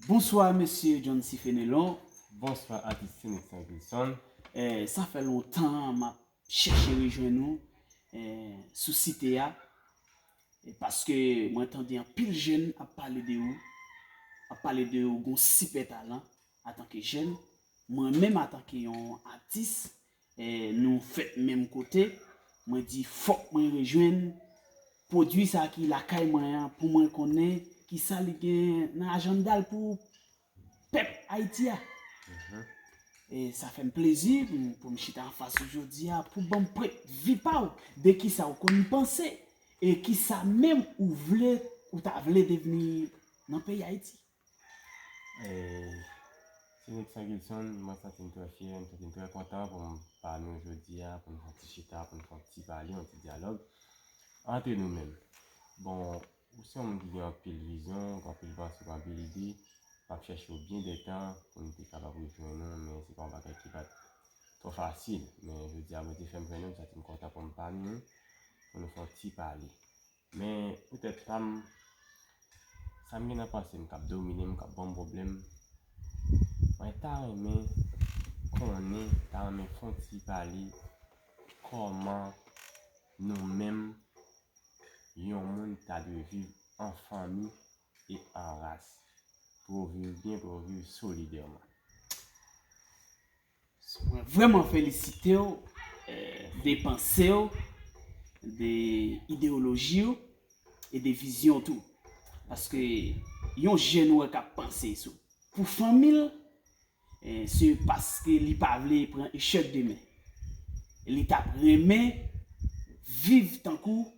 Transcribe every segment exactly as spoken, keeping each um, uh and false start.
Bonswa, mesye Johncy Fenelon. Bonswa, atis Sinix Wilson. Eh, sa fè lontan m ap chèche rejwenn ou eh, sou site a. E paske mwen tande anpil jèn ap pale de ou, ap pale de ou gon sipè talan antanke jèn. Mwen menm antanke yon atis, eh, nou fèt menm kote, mwen di fòk mwen rejwenn pwodui sa ki lakay mwen an pou mwen konnen kisa li gen nan ajanda l pou pèp Ayiti a. E sa fè m plezi pou m- pou m chita anfas ou jodi a pou ban m pwennvi pa w de kisa w konn panse e kisa menm ou vle ou ta vle devni nan peyi Ayiti. Eh, Sinix Wilson, mwen santi m trè fyè, m santi m trè kontan pou m pami w jodi a, pou n fè yon ti chita, pou n fè yon ti pale, yon ti dyalòg antre nou menm. Bon, ou se yon moun ki gen anpil vizyon, gen anpil panse, gen anpil ide. M ap chèche w byen de tan pou m te kapab rejwenn ou, men se pa yon bagay ki pa t twò fasil. Men jodi a, Bondye fè m jwenn ou, m santi m kontan pou m pami w, pou nou fè yon ti pale. Men poutèt pa m, sa m gen nan panse m k ap domine m, k ap ban m pwoblèm, mwen ta renmen konnen, ta renmen fè yon ti pale kòman nou menm yon moun ta dwe viv an fanmi e an ras pou yo viv byen, pou yo viv solidèman. Mwen vrèman felisite w eh, de panse w, de idewoloji w e de vizyon tou. Paske yon jèn wè k ap panse sou pou fanmi l, eh, se paske li pa vle pran echèk demen. Li t ap renmen viv tankou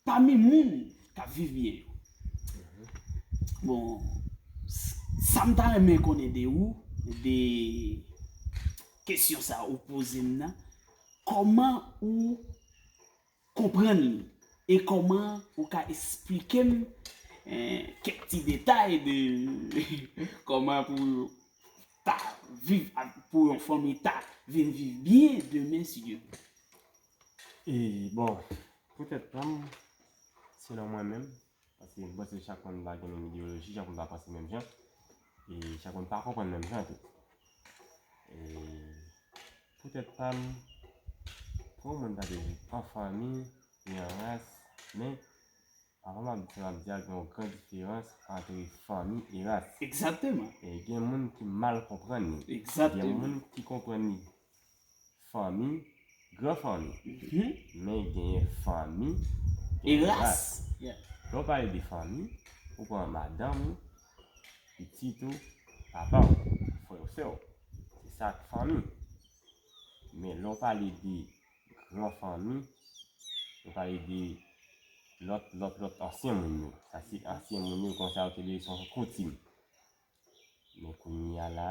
pami moun k ap viv byen yo. Bon, s- sa m ta renmen konnen de ou, de kesyon sa ou poze m nan, kòman ou konprann li e kòman ou ka esplike m eh, kèk ti detay de kòman pou ta viv ak pou yon fanmi ta vin viv byen demen si Dye vle. E bon, poutèt pa m, selon mwen menm, paske m panse chak moun pa gen menm ideyoloji, chak moun pa panse menm jan, e chak moun pa konprann menm jan tou. E poutèt pa m, pou yon moun ta dwe viv an fanmi e an ras, men avan m ap di sa, m ap di a gen yon gran diferans antre fanmi e ras. Egzakteman. E gen moun ki mal konprann li. Gen Egzakteman. Moun ki konprann li fanmi, gran fanmi. Mhm. Men genyen fanmi, E genyen ras. Yeah. Lè w pale de fanmi, ou pran madanm ou, pitit ou, papa w, frè w, sè w. Se sa k fanmi. Men lè w pale de gran fanmi, ou pale de lòt, lòt, lòt ansyen moun yo. Sa se ansyen moun yo, konsa yo te rele se yon koutim. Men kounye a la,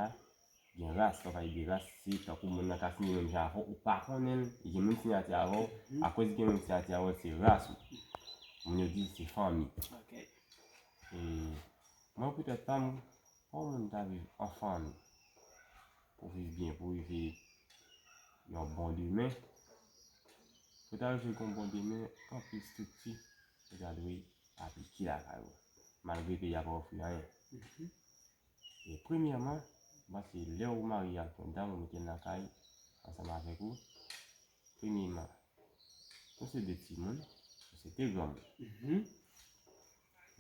gen ras, lè w pale de ras, se tankou moun nan ka siyen menm jan avè w, ou pa konnen l, gen moun sinyati avè w, akoz gen moun sinyati avè w, se ras ou. Moun yo di se fanmi. Ok. E mwen poutèt pa m, pou yon moun ta viv an fanmi, pou viv byen, pou rive yon bon demen, pou ta rive yon bon demen, anpil estrikti ou ta dwe aplike lakay ou, malgre peyi a pa ofri anyen. Mhm. E premyèman, m panse lè ou marye ak yon dam, ou mete l nan kay ansanm avèk ou, premyèman, nou se de timoun, nou se de granmoun. Mhm.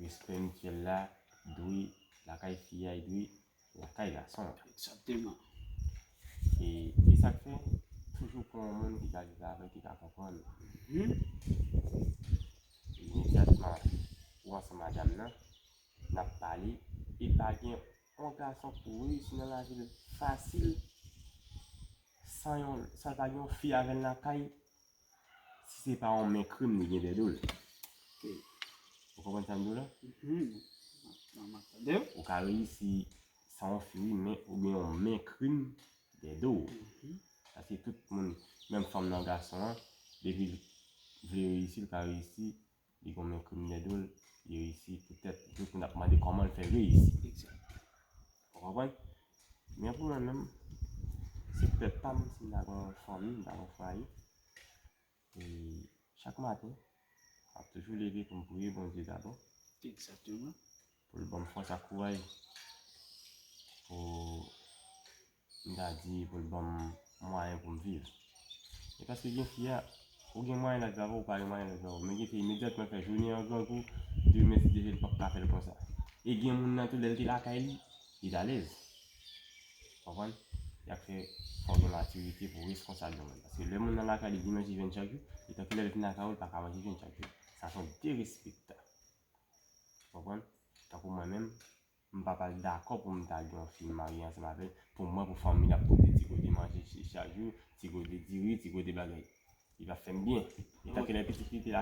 Respè mityèl la dwe lakay fi a, e dwe lakay gason an. Egzakteman. E se sa k fè, toujou pran yon moun ki ka viv avèk, ki ka konprann ou. Mhm. Imedyatman, ou ansanm madanm nan, n ap pale, e pa gen yon gason pou reyisi nan lavi l fasil, san yon, san l pa gen yon fi avè l nan kay, si se pa yon men krim li gen dèyè do l. Ok. Ou konprann sa m di w la? Mhm. Nan m ap tande w. Ou ka reyisi san yon fi, wi, men ou gen yon men krim dèyè do w. Mhm. Paske tout moun, menm fanm nan gason an, depi l vle reyisi, l ka reyisi, li gen men krim dèyè do l, li reyisi poutèt tout moun ap mande kòman l fè reyisi. Egzak. Ou konprann? Men pou mwen menm, se poutèt pa m, si m ta gen yon fanmi, m ta gen yon fwaye. E chak maten, m ap toujou leve pou m priye Bondye dabò. Egzakteman. pou l ban m fòs ak kouraj, pou m ta di, pou l ban m mwayen pou m viv. E paske gen fi a, ou gen mwayen l ap viv avè w, ou pa gen mwayen l ap viv avè w. Men gen fi imedyatman fè jounen an grangou, demen si Dye vle l p ap ka fè l konsa. E gen moun nan tou lè l te lakay li, li t alèz. Konprann? Y ap fè fò w gen matirite pou w responsab yon moun. Paske lè moun nan lakay li, li manje vyann chak jou, e tankou lè l vin lakay ou, l pa ka manje vyann chak jou. Sa se yon derespekta. Konprann? Tankou mwen menm, m pa pral dakò pou m ta gen yon fi m marye ansanm avè l, pou mwen, pou fanmi l ap pote ti kote manje ch- chak jou, ti kote diri, ti kote bagay. Li p ap fè m byen. E tankou lè pitit li te la